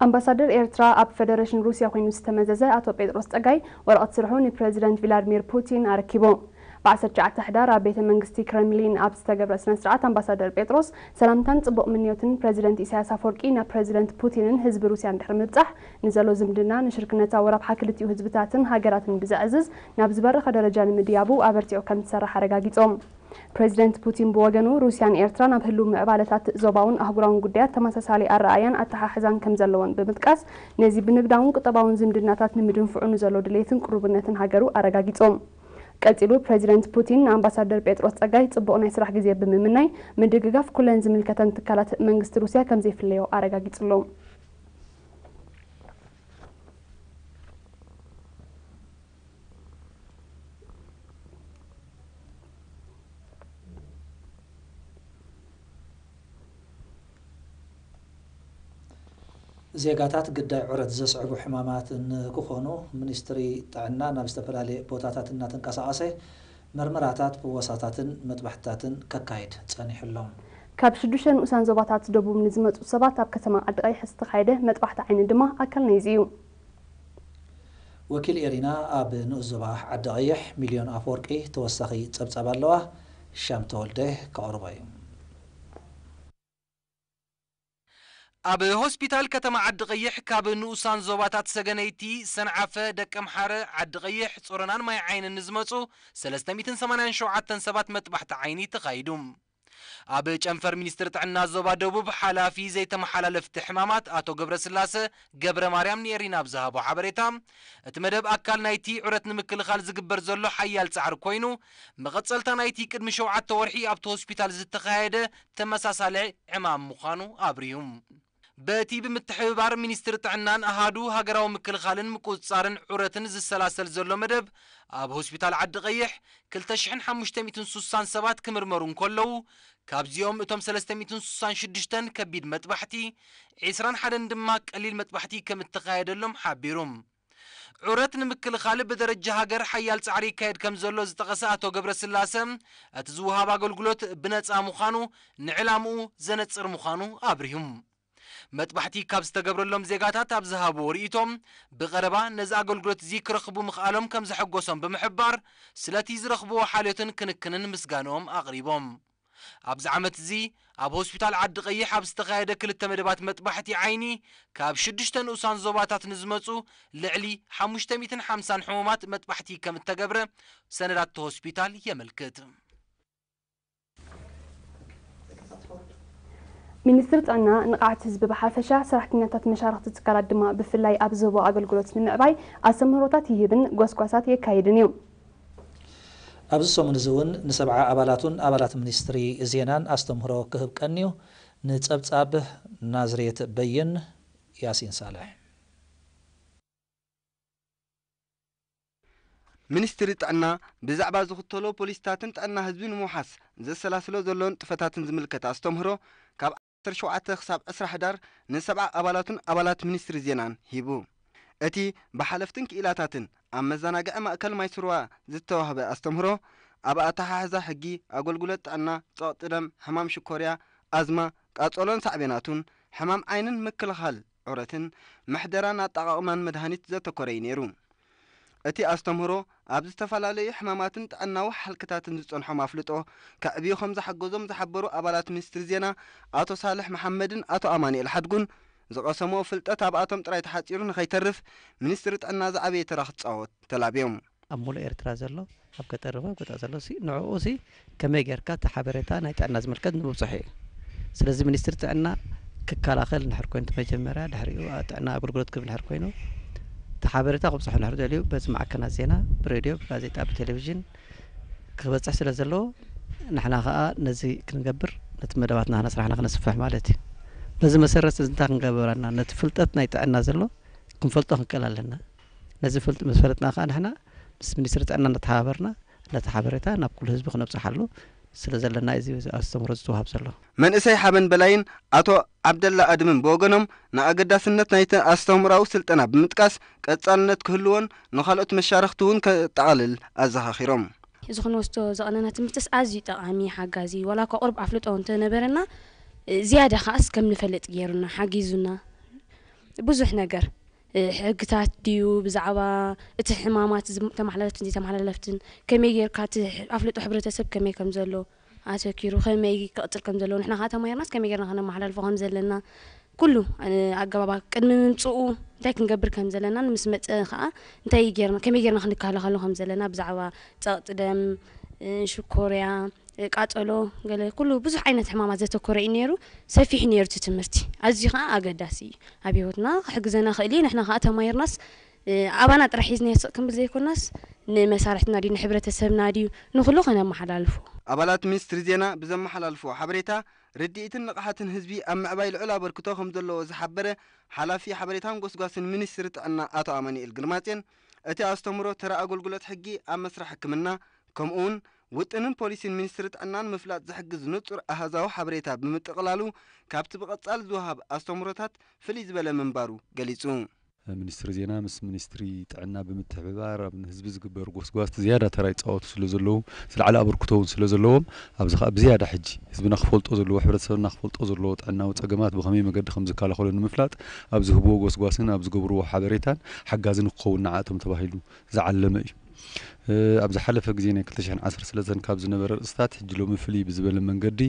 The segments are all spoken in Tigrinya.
ኣምባሳደር ኤርትራ ኣብ ፈደረሽን ሩስያ ኮይኑ ዝተመዘዘ ኣቶ ጴጥሮስ ጸጋይ ወረቐት ስርሑ ንፕረዚደንት ቪላድሚር ፑቲን ኣረኪቡ። ብ ዓሰርተ ትሽዓተ ሕዳር ኣብ ቤተ መንግስቲ ክረምሊን ኣብ ዝተገብረ ስነ ስርዓት ኣምባሳደር ጴጥሮስ ሰላምታን ጽቡቕ ምንዮትን ፕረዚደንት ኢሳያስ ኣፈወርቂ ናብ ፕረዚደንት ፑቲንን ህዝቢ ሩስያን ድሕሪ ምብጻሕ፣ ንዘሎ ዝምድና ንሽርክነታዊ ረብሓ ክልቲኡ ህዝብታትን ሃገራትን ብዘዕዝዝ ናብ ዝበረኸ ደረጃ ንምድያቡ ኣበርቲዑ ከም ዝሰርሕ ኣረጋጊጾም። ፕረዚደንት ፑቲን ብወገኑ፣ ሩስያን ኤርትራን ኣብ ህልው ምዕባለታት ዞባውን ኣህጉራውን ጉዳያት ተመሳሳሊ ኣረኣእያን ኣተሓሕዛን ከም ዘለዎን ብምጥቃስ፣ ነዚ ብንግዳውን ቁጠባውን ዝምድናታት ንምድንፍዑ ንዘሎ ድሌትን ቅሩብነትን ሃገሩ ኣረጋጊጾም። ቀጺሉ፣ ፕረዚደንት ፑቲን ንኣምባሳደር ጴጥሮስ ጸጋይ ጽቡቕ ናይ ስራሕ ግዜ ብምምናይ፣ ምድግጋፍ ኩለን ዝምልከተን ትካላት መንግስቲ ሩስያ ከም ዘይፍለዮ ኣረጋጊጹሎም። ዜጋታት ግዳይ ዑረት ዘስዕቡ ሕማማት ንክኾኑ፣ ሚኒስትሪ ጥዕና ናብ ዝተፈላለየ ቦታታት እናተንቀሳቐሰ መርመራታት፣ ፍወሳታትን መጥባሕትታትን ከካይድ ጸኒሑ ኣሎ። ካብ ሽዱሽተ ንኡሳን ዞባታት ደቡብ ንዝመጹ ሰባት ኣብ ከተማ ዓዲ ቀይሕ ዝተኻየደ መጥባሕቲ ዓይኒ ድማ ኣካል ናይዚ እዩ። ወኪል ኤሪና ኣብ ንኡስ ዞባ ዓዲ ቀይሕ ሚልዮን ኣፈወርቂ ተወሳኺ ጸብጻብ ኣለዋ። ሻም ተወልደ ከቕርቦ እዩ። ኣብ ሆስፒታል ከተማ ዓዲ ቀይሕ ካብ ንኡሳን ዞባታት ሰገነይቲ፣ ሰንዓፈ፣ ደቀምሓረ፣ ዓዲ ቀይሕ፣ ጾሮናን ማይ ዓይንን ንዝመጹ ሰለስተ ሚእትን ሰማንያን ሸውዓተን ሰባት መጥባሕቲ ዓይኒ ተኻይዱ። ኣብ ጨንፈር ሚኒስትሪ ጥዕና ዞባ ደቡብ ሓላፊ ዘይተመሓላለፍቲ ሕማማት ኣቶ ገብረስላሰ ገብረ ማርያም ንኤሪና ኣብ ዝሃቦ ሓበሬታ፣ እቲ መደብ ኣካል ናይቲ ዑረት ንምክልኻል ዝግበር ዘሎ ሓያል ጻዕሪ ኮይኑ፣ መቐጸልታ ናይቲ ቅድሚ ሸውዓተ ወርሒ ኣብቲ ሆስፒታል ዝተኻየደ ተመሳሳሊ ዕማም ምዃኑ ኣብሪሁ። በቲ ብምትሕብባር ሚኒስትሪ ጥዕናን ኣሃዱ ሃገራዊ ምክልኻልን ምቁጽጻርን ዑረትን ዝሰላሰል ዘሎ መደብ፣ ኣብ ሆስፒታል ዓዲ ቀይሕ ክልተ ሽሕን ሓሙሽተ ሚእትን ሱሳን ሰባት ክምርመሩ እንከለዉ፣ ካብዚኦም እቶም ሰለስተ ሚእትን ሱሳን ሽዱሽተን ከቢድ መጥባሕቲ፣ ዒስራን ሓደን ድማ ቀሊል መጥባሕቲ ከም እተኻየደሎም ሓቢሩ። ዑረት ንምክልኻል ብደረጃ ሃገር ሓያል ጻዕሪ ይካየድ ከም ዘሎ ዝጠቐሰ ኣቶ ገብረስላሰ፣ እቲ ዝወሃብ ኣገልግሎት ብነጻ ምዃኑ ንዕላምኡ ዘነጽር ምዃኑ ኣብሪሁ። መጥባሕቲ ካብ ዝተገብረሎም ዜጋታት ኣብ ዝሃብዎ ርእይቶ፣ ብቐረባ ነዚ ኣገልግሎት እዚ ክረኽቡ ምኽኣሎም ከም ዘሐጎሶም ብምሕባር፣ ስለቲ ዝረኽብዎ ሓልዮትን ክንክንን ምስጋንኦም ኣቕሪቦም። ኣብዚ ዓመት እዚ ኣብ ሆስፒታል ዓዲ ቀይሕ ኣብ ዝተኻየደ ክልተ መደባት መጥባሕቲ ዓይኒ፣ ካብ ሽዱሽተ ንኡሳን ዞባታት ንዝመጹ ልዕሊ ሓሙሽተ ሚእትን ሓምሳን ሕሙማት መጥባሕቲ ከም እተገብረ ሰነዳት እቲ ሆስፒታል የመልክት። ሚኒስትሪ ጥዕና ንቕዓት ህዝቢ ብሓፈሻ፣ ሰራሕተኛታት መሻርኽቲ ትካላት ድማ ብፍላይ ኣብ ዝህቦ ኣገልግሎት ንምዕባይ ኣስተምህሮታት ይህብን ጎስጓሳት የካይድን እዩ። ኣብዚ ሰሙን እዚ እውን ንሰብዓ ኣባላቱን ኣባላት ሚኒስትሪ ዜናን ኣስተምህሮ ክህብ ቀንዩ። ንጸብጻብ ናዝሬት በይን፣ ያሲን ሳልሕ። ሚኒስትሪ ጥዕና ብዛዕባ ዝኽተሎ ፖሊሲታትን ጥዕና ህዝቢ ንምውሓስ ዘሰላስሎ ዘሎ ንጥፈታትን ዝምልከት ኣስተምህሮ ካብ ዓሰርተ ሸውዓተ ክሳብ ዕስራ ሕዳር ንሰብዓ ኣባላቱን ኣባላት ሚኒስትሪ ዜናን ሂቡ። እቲ ብሓለፍትን ክኢላታትን ኣብ መዘናግዒ ማእከል ማይስሩዋ ዝተዋህበ ኣስተምህሮ፣ ኣብ ኣተሓሕዛ ሕጊ፣ ኣገልግሎት ጥዕና፣ ጸቕጢ ደም፣ ሕማም ሽኮርያ፣ ኣዝማ፣ ቃጸሎን ሳዕቤናቱን፣ ሕማም ዓይንን ምክልኻል ዑረትን፣ ምሕደራን ኣጠቓቕማን መድሃኒት ዘተኮረ እዩ ነይሩ። እቲ ኣስተምህሮ ኣብ ዝተፈላለዩ ሕማማትን ጥዕናዊ ሓልክታትን ዝጸንሖም ኣፍልጦ ከዕብዩ ከም ዝሓገዞም ዝሓበሩ ኣባላት ሚኒስትሪ ዜና ኣቶ ሳልሕ መሓመድን ኣቶ ኣማኑኤል ሓድጉን፣ ዝቐሰምዎ ፍልጠት ኣብኣቶም ጥራይ ተሓጺሩ ንኸይተርፍ ሚኒስትሪ ጥዕና ዝዓበየ ተራ ክትጻወት ተላብዮም። ኣብ ሙሉእ ኤርትራ ዘሎ፣ ኣብ ገጠር ይኹን ኣብ ገጠር ዘሎ ሲ ንዕኡ ሲ ከመይ ጌርካ እቲ ሓበሬታ ናይ ጥዕና ዝምልከት ንምብጽሑ እዩ። ስለዚ ሚኒስትሪ ጥዕና ክከላኸል እንድሕር ኮይኑ እቲ መጀመርያ፣ ድሕሪኡ ጥዕና ኣገልግሎት ክህብ እንድሕር ኮይኑ እቲ ሓበሬታ ክብጽሖ እንድሕር ደልዩ በዚ ማዕከናት ዜና፣ ብሬድዮ፣ ብጋዜጣ፣ ብቴሌቪዥን ክበጽሕ ስለ ዘለዎ ንሕና ከኣ ነዚ ክንገብር ነቲ መደባት ናህና ስራሕና ክነስፍሕ ማለት እዩ። በዚ መሰረት እዚ እንታይ ክንገብር ኣለና? ነቲ ፍልጠት ናይ ጥዕና ዘሎ ክንፈልጦ ክንክእል ኣለና። ነዚ ፍልጥ ምስ ፈለጥና ከኣ ንሕና ምስ ሚኒስትሪ ጥዕና እናተሓባበርና ነቲ ሓበሬታ ናብ ኩሉ ህዝቢ ክነብጽሓሉ ስለ ዘለና እዚ ኣስተምህሮ ዝተዋሃብ ዘሎ። መንእሰይ ሓበን በላይን ኣቶ ዓብደላ ኣድምን ብወገኖም ንኣገዳስነት ናይቲ ኣስተምህሮኣዊ ስልጠና ብምጥቃስ ቀጻልነት ክህልዎን ንኻልኦት መሻርኽቲ እውን ከጠቓልል ኣዘኻኺሮም። እዚ ክንወስዶ ዝቐነና ትምህርትስ ኣዝዩ ጠቓሚ ሓጋዚ ዋላ እኳ ቁሩብ ኣፍልጦ እንተነበረና ዝያዳ ከኣስ ከም ንፈልጥ ገይሩና ሓጊዙና። ብዙሕ ነገር፣ እ፣ ሕግታት ድዩ ብዛዕባ እቲ ሕማማት ዝም-፣ ተመሓላለፍትን ዘይተመሓላለፍትን፣ ከመይ ጌርካ እቲ ሕ-፣ ኣፍልጦ ሕብረተሰብ ከመይ ከም ዘሎ ኣተኪሩ፣ ከመይ ክቕጽል ከም ዘለዎ፣ ንሕና ከኣ ተማሂርናስ ከመይ ጌርና ከነመሓላልፎ ከም ዘለና፣ ኩሉ፣ እ፣ ኣገባባት ቅድሚ ምምጽኡ እንታይ ክንገብር ከም ዘለናን ምስ መጸ ከኣ እንታይ ጌርና፣ ከመይ ጌርና ክንከላኸሎ ከም ዘለና ብዛዕባ ጸቕጢ ደም፣ እ፣ ሽኮርያ፣ እ፣ ቃጸሎ፣ ገለ ኩሉ ብዙሕ ዓይነት ሕማማት ዘተኮረ እዩ ነይሩ። ሰፊሕ ነይሩ እቲ ትምህርቲ። ኣዝዩ ከኣ ኣገዳሲ እዩ ኣብ ህይወትና። ክሕግዘና ክእል እዩ። ንሕና ከኣ ተማሂርናስ፣ እ፣ ኣባና ጥራሕ ሒዝናዮ ስቕ ክንብል ዘይኮናስ፣ ንመሳርሕትና ድዩ፣ ንሕብረተሰብና ድዩ፣ ንኹሉ ከነመሓላልፎ። ኣባላት ሚኒስትሪ ዜና ብዘመሓላልፍዎ ሓበሬታ፣ ርድኢትን ንቕሓትን ህዝቢ ኣብ ምዕባይ ልዑል ኣበርክቶ ከም ዘለዎ ዝሓበረ ሓላፊ ሓበሬታን ጎስጓስን ሚኒስትሪ ጥዕና ኣቶ ኣማኑኤል ግርማጼን፣ እቲ ኣስተምህሮ ተራ ኣገልግሎት ሕጊ ኣብ መስርሕ ሕክምና፣ ከምኡውን ውጥንን ፖሊሲን ሚኒስትሪ ጥዕናን ምፍላጥ ዝሕግዝ ንጹር ኣሃዛዊ ሓበሬታ ብምጥቕላሉ፣ ካብቲ ብቐጻሊ ዝወሃብ ኣስተምህሮታት ፍልይ ዝበለ ምንባሩ ገሊጹ። ሚኒስትሪ ዜና ምስ ሚኒስትሪ ጥዕና ብምትሕብባር ኣብ ንህዝቢ ዝግበር ጎስጓስቲ ዝያዳ ተራ ይጻወቱ ስለ ዘለዉ፣ ዝለዓለ ኣበርክቶ እውን ስለ ዘለዎም፣ ኣብዚ ኸኣ ብዝያዳ ሕጂ ህዝብና ክፈልጦ ዘለዎ፣ ሕብረተሰብና ክፈልጦ ዘለዎ ጥዕናዊ ጸገማት ብኸመይ መገዲ ከም ዝከላኸሉ ንምፍላጥ ኣብ ዝህብዎ ጎስጓስን ኣብ ዝገብርዎ ሓበሬታን ሓጋዚ ንክኸውን ንዓቶም ተባሂሉ ዝዓለመ እዩ። እ፣ ኣብ ዝሓለፈ ግዜ ናይ ክልተ ሽሕን ዓሰርተ ሰለስተን ካብ ዝነበረ ርእስታት ሕጂ ሎሚ ፍልይ ብዝበለ መንገዲ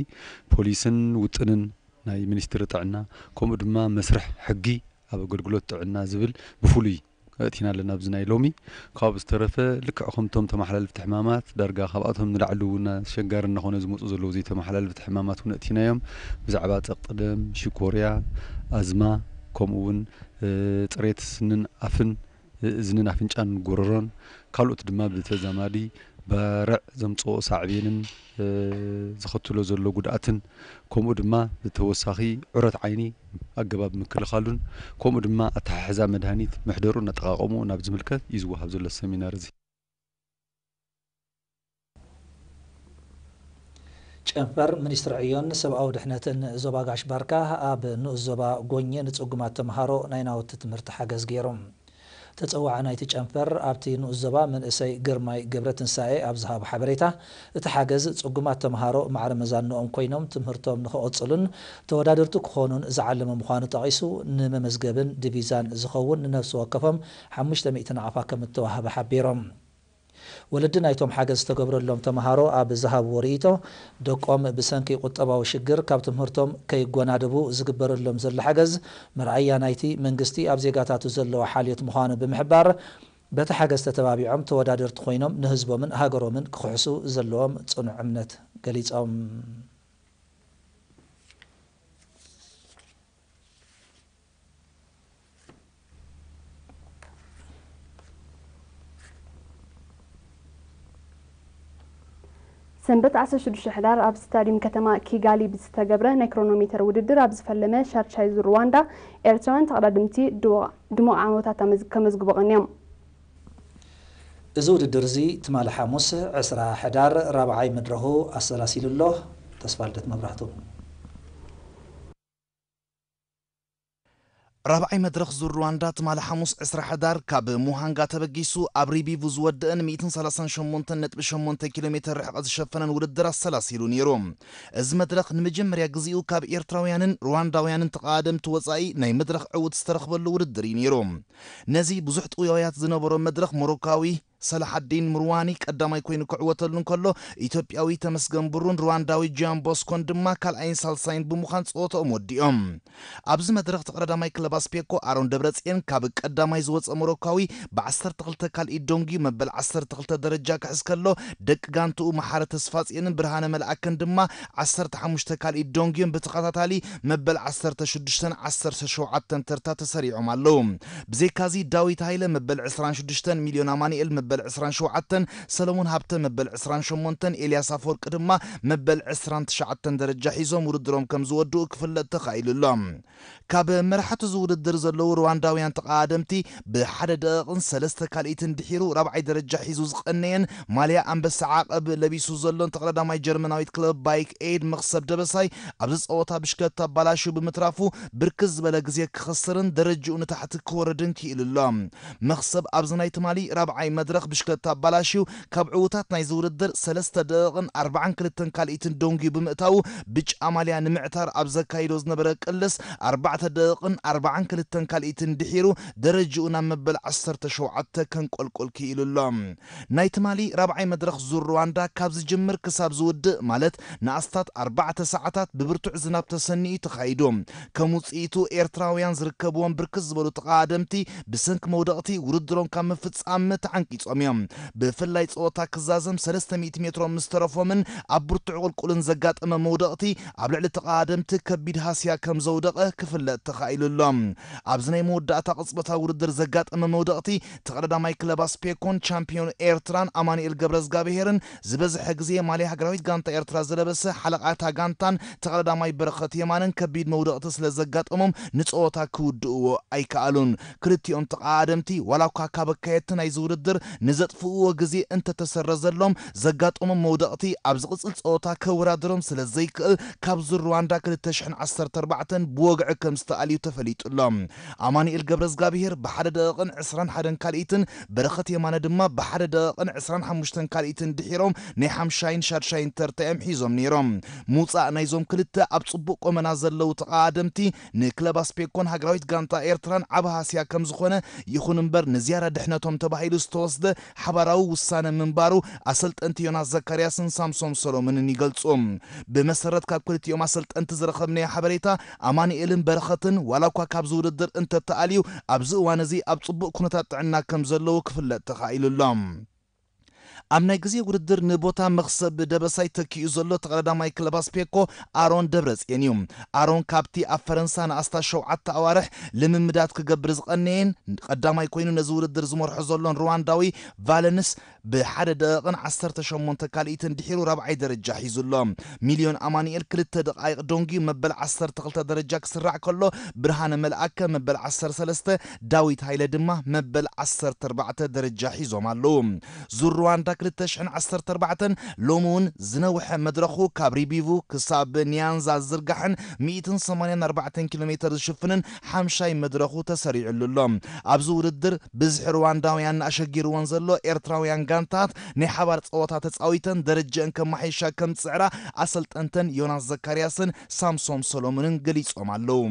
ፖሊስን ውጥንን ናይ ሚኒስትሪ ጥዕና፣ ከምኡ ድማ መስርሕ ሕጊ ኣብ ኣገልግሎት ጥዕና ዝብል ብፍሉይ ኣእቲና ኣለና ኣብዚ ናይ ሎሚ። ካብኡ ዝተረፈ ልክዕ ከምቶም ተመሓላልፍቲ ሕማማት ዳርጋ ካብኣቶም ንላዕሊ እውን ኣሸጋሪ እናኾነ ዝመፁ ዘለዉ ዘይተመሓላልፍቲ ሕማማት እውን ኣእቲናዮም። ብዛዕባ ጸቕጢ ደም፣ ሽኮርያ፣ ኣዝማ፣ ከምኡ እውን፣ እ፣ ጽሬት ስንን ኣፍን፣ እ፣ እዝንን ኣፍንጫን ጎረሮን፣ ካልኦት ድማ ብተዛማዲ ባርዕ ዘምጽኦ ሳዕቤንን፣ እ፣ ዘኸትሎ ዘሎ ጉድኣትን፣ ከምኡ ድማ ብተወሳኺ ዑረት ዓይኒ ኣገባብ ምክልኻሉን፣ ከምኡ ድማ ኣተሓሕዛ መድሃኒት፣ መሕደሩን ኣጠቓቕምኡ ናብ ዝምልከት እዩ ዝወሃብ ዘሎ ሰሚናር እዚ። ጨንፈር ሚኒስትሪ ዕዮን ሰብኣዊ ድሕነትን ዞባ ጋሽ ባርካ ኣብ ንኡስ ዞባ ጎኘ ንጽጉማት ተምሃሮ ናይ ናውቲ ትምህርቲ ሓገዝ ገይሩ። ተጸዋዒ ናይቲ ጨንፈር ኣብቲ ንኡስ ዞባ መንእሰይ ግርማይ ገብረትንሳኤ ኣብ ዝሃቦ ሓበሬታ፣ እቲ ሓገዝ ጽጉማት ተምሃሮ ማዕረ መዛንኦም ኮይኖም ትምህርቶም ንኽቕጽሉን ተወዳደርቲ ክኾኑን ዝዓለመ ምዃኑ ጠቒሱ፣ ንመመዝገብን ዲቪዛን ዝኸውን ንነፍሲ ወከፎም ሓሙሽተ ሚእቲ ናቕፋ ከም እተዋህበ ሓቢሮም። ወለዲ ናይቶም ሓገዝ ዝተገብረሎም ተምሃሮ ኣብ ዝሃብዎ ርእይቶ፣ ደቆም ብሰንኪ ቁጠባዊ ሽግር ካብ ትምህርቶም ከይጎናደቡ ዝግበረሎም ዘሎ ሓገዝ መርኣያ ናይቲ መንግስቲ ኣብ ዜጋታቱ ዘለዎ ሓልዮት ምዃኑ ብምሕባር፣ በቲ ሓገዝ ተተባቢዖም ተወዳደርቲ ኮይኖም ንህዝቦምን ሃገሮምን ክኽሕሱ ዘለዎም ጽኑዕ እምነት ገሊጾም። ሰንበት ዓሰርተ ሽዱሽተ ሕዳር ኣብ ስታድዩም ከተማ ኪጋሊ ብዝተገብረ ናይ ክሮኖሜተር ውድድር ኣብ ዝፈለመ ሻርቻይ ዙር ሩዋንዳ ኤርትራውያን ተቐዳደምቲ ድሙቕ ዓወታት ከመዝግቡ ቀንዮም። እዚ ውድድር እዚ ትማሊ ሓሙስ ዕስራ ሕዳር ራብዓይ መድረኹ ኣሰላሲሉ ኣሎ። ተስፋልደት መብራህቱ። ራብዓይ መድረኽ ዙር ሩዋንዳ ትማሊ ሓሙስ ዕስራ ሕዳር ካብ ሙሃንጋ ተበጊሱ ኣብ ሪቢቡ ዝወደአን ሚእትን ሰላሳን ሸሞንተን ነጥቢ ሸሞንተ ኪሎ ሜትር ርሕቐት ዝሸፈነን ውድድር ኣሰላሲሉ ነይሩ። እዚ መድረኽ ንመጀመርያ ግዜኡ ካብ ኤርትራውያንን ሩዋንዳውያንን ተቐዳደምቲ ወጻኢ ናይ መድረኽ ዕውት ዝተረኽበሉ ውድድር እዩ ነይሩ። ነዚ ብዙሕ ጥውያውያት ዝነበሮ መድረኽ ሞሮካዊ ሰላሓዲን ምርዋኒ ቀዳማይ ኮይኑ ክዕወተሉ እንከሎ፣ ኢትዮጵያዊ ተመስገን ብሩን ሩዋንዳዊ ጂያን ቦስኮን ድማ ካልኣይን ሳልሳይን ብምዃን ጸወተኦም ወዲኦም። ኣብዚ መድረኽ ተቐዳዳማይ ክለብ ኣስፔኮ ኣሮን ደብረጽዮን ካብ ቀዳማይ ዝወጸ ሞሮካዊ ብዓሰርተ ክልተ ካልኢት ደንጉዩ መበል ዓሰርተ ክልተ ደረጃ ክሕዝ ከሎ፣ ደቂ ጋንትኡ መሓረ ተስፋጽዮንን ብርሃነ መልኣከን ድማ ዓሰርተ ሓሙሽተ ካልኢት ደንጉዮም ብተኸታታሊ መበል ዓሰርተ ሽዱሽተን ዓሰርተ ሸውዓተን ተርታ ተሰሪዖም ኣለዉ። ብዘይካዚ ዳዊት ሃይለ መበል ዕስራን ሽዱሽተን፣ ሚልዮን ኣማኑኤል መበል ዕስራን ሸውዓተን፣ ሰለሙን ሃብተ መበል ዕስራን ሸሞንተን፣ ኤልያስ ኣፈወርቂ ድማ መበል ዕስራን ትሽዓተን ደረጃ ሒዞም ውድድሮም ከም ዝወድኡ ክፍለጥ ተኻኢሉ ኣሎ። ካብ መራሕቲ እዚ ውድድር ዘለዉ ሩዋንዳውያን ተቐዳደምቲ ብሓደ ደቂቕን ሰለስተ ካልኢትን ድሒሩ ራብዓይ ደረጃ ሒዙ ዝቐነየን ማልያ ኣንበሳ ዓቐብ ለቢሱ ዘሎን ተቐዳዳማይ ጀርመናዊት ክለብ ባይክ ኤድ መኽሰብ ደበሳይ ኣብዚ ጸወታ ብሽክለታ ኣባላሽዩ ብምትራፉ ብርክት ዝበለ ግዜ ክኸስርን ደረጅኡ ንታሕቲ ክወርድን ክኢሉ ኣሎ። መኽሰብ ኣብዚ ናይ ትማሊ ራብዓይ መድረኽ ብሽክለታ ኣባላሽዩ ካብ ዕዉታት ናይዚ ውድድር ሰለስተ ደቂቕን ኣርባዓን ክልተን ካልኢትን ደንጉዩ ብምእታዉ፣ ብጫ ማልያ ንምዕታር ኣብ ዘካይዶ ዝነበረ ቅልስ ኣርባዕተ ደቂቕን ኣርባዓን ክልተን ካልኢትን ድሒሩ ደረጅኡ ናብ መበል ዓሰርተ ሸውዓተ ከንቆልቁል ክኢሉ ኣሎ። ናይ ትማሊ ራብዓይ መድረኽ ዙር ሩዋንዳ ካብ ዝጅምር ክሳብ ዝውድእ፣ ማለት ንኣስታት ኣርባዕተ ሰዓታት ብብርቱዕ ዝናብ ተሰኒዩ ተኻይዱ። ከም ውጽኢቱ ኤርትራውያን ዝርከብዎም ብርክት ዝበሉ ተቓደምቲ ብሰንኪ መውደቕቲ ውድድሮም ካብ ምፍጻም ተዓንቂጾም እዮም። ብፍላይ ጸወታ ክዛዘም ሰለስተ ሚእቲ ሜትሮ ምስ ተረፎምን ኣብ ብርቱዕ ቁልቁልን ዘጋጠመ መውደቕቲ ኣብ ልዕሊ ተቓደምቲ ከቢድ ሃስያ ከም ዘውደቐ ክፍለጥ ተኻኢሉ ኣሎ። ኣብዚ ናይ መወዳእታ ቅጽበታዊ ውድድር ዘጋጠመ መውደቕቲ ተቐዳዳማይ ክለብ ኣስፔኮን ቻምፒዮን ኤርትራን ኣማኑኤል ገብረዝጋብሄርን ዝበዝሐ ግዜ ማልያ ሃገራዊት ጋንታ ኤርትራ ዝለበሰ ሓለቓ እታ ጋንታን ተቐዳዳማይ በረኸት የማነን ከቢድ መውደቕቲ ስለ ዘጋጠሞም ንጸወታ ክውድእዎ ኣይከኣሉን። ክልቲኦም ተቐዳደምቲ ዋላ እኳ ካብ ኣካየድቲ ናይዚ ውድድር ንዘጥፍእዎ ግዜ እንተተሰረዘሎም ዘጋጠሞም መውደቕቲ ኣብ ዝቕጽል ጸወታ ከወዳድሮም ስለ ዘይክእል ካብ ዙር ሩዋንዳ ክልተ ሽሕን ዓሰርተ ኣርባዕተን ብወግዒ ከም ዝተኣልዩ ተፈሊጡ ኣሎ። ኣማኑኤል ገብረዝጋብሄር ብሓደ ደቂቕን ዕስራን ሓደን ካልኢትን በረኸት የማነ ድማ ብሓደ ደቂቕን ዕስራን ሓሙሽተን ካልኢትን ድሒሮም ናይ ሓምሻይን ሻድሻይን ተርታ እዮም ሒዞም ነይሮም። ምውጻእ ናይዞም ክልተ ኣብ ጽቡቕ ቁመና ዘለዉ ተቐዳደምቲ ንክለብ ኣስፔኮን ሃገራዊት ጋንታ ኤርትራን ዓቢ ሃስያ ከም ዝኾነ፣ ይኹን እምበር ንዝያዳ ድሕነቶም ተባሂሉ ዝተወስደ ሓባራዊ ውሳነ ምንባሩ ኣሰልጠንቲ ዮናስ ዘካርያስን ሳምሶም ሰሎሞንን ይገልጹ። ብመሰረት ካብ ክልቲኦም ኣሰልጠንቲ ዝረኸብናዮ ሓበሬታ፣ ኣማኑኤልን በረኸትን ዋላ እኳ ካብዚ ውድድር እንተተኣልዩ፣ ኣብዚ እዋን እዚ ኣብ ጽቡቕ ኩነታት ጥዕና ከም ዘለዉ ክፍለጥ ተኻኢሉ ኣሎ። ኣብ ናይ ግዜ ውድድር ንቦታ መኽሰብ ደበሳይ ተኪኡ ዘሎ ተቐዳዳማይ ክለብ ኣስፔኮ ኣሮን ደብረጽዮን እዩ። ኣሮን ካብቲ ኣብ ፈረንሳ ንኣስታት ሸውዓተ ኣዋርሕ ልምምዳት ክገብር ዝቐነየን ቀዳማይ ኮይኑ ነዚ ውድድር ዝመርሖ ዘሎን ሩዋንዳዊ ቫለንስ ብሓደ ደቂቕን ዓሰርተ ሸሞንተ ካልኢትን ድሒሩ ራብዓይ ደረጃ ሒዙ ኣሎ። ሚልዮን ኣማኑኤል ክልተ ደቓይቕ ደንጉዩ መበል ዓሰርተ ክልተ ደረጃ ክስራዕ ከሎ፣ ብርሃነ መልኣከ መበል ዓሰርተ ሰለስተ፣ ዳዊት ሃይለ ድማ መበል ዓሰርተ ኣርባዕተ ደረጃ ሒዞም ኣለዉ። ዙር ሩዋንዳ ክልተ ሽሕን ዓሰርተ ኣርባዕተን ሎሚ እውን ዝነውሐ መድረኹ ካብ ሪቢቩ ክሳብ ኒያንዛ ዝዝርጋሕን ሚእትን ሰማንያን ኣርባዕተን ኪሎ ሜተር ዝሽፍንን ሓምሻይ መድረኹ ተሰሪዕሉ ኣሎ። ኣብዚ ውድድር ብዝሒ ሩዋንዳውያን ኣሸጊርዎን ዘሎ ኤርትራውያን ጋንታት ናይ ሓባር ጸወታ ተጻዊተን ደረጀአን ከማሓይሻ ከም ዝጽዕራ ኣሰልጠንተን ዮናስ ዘካርያስን ሳምሶም ሰሎሞንን ገሊጾም ኣለዉ።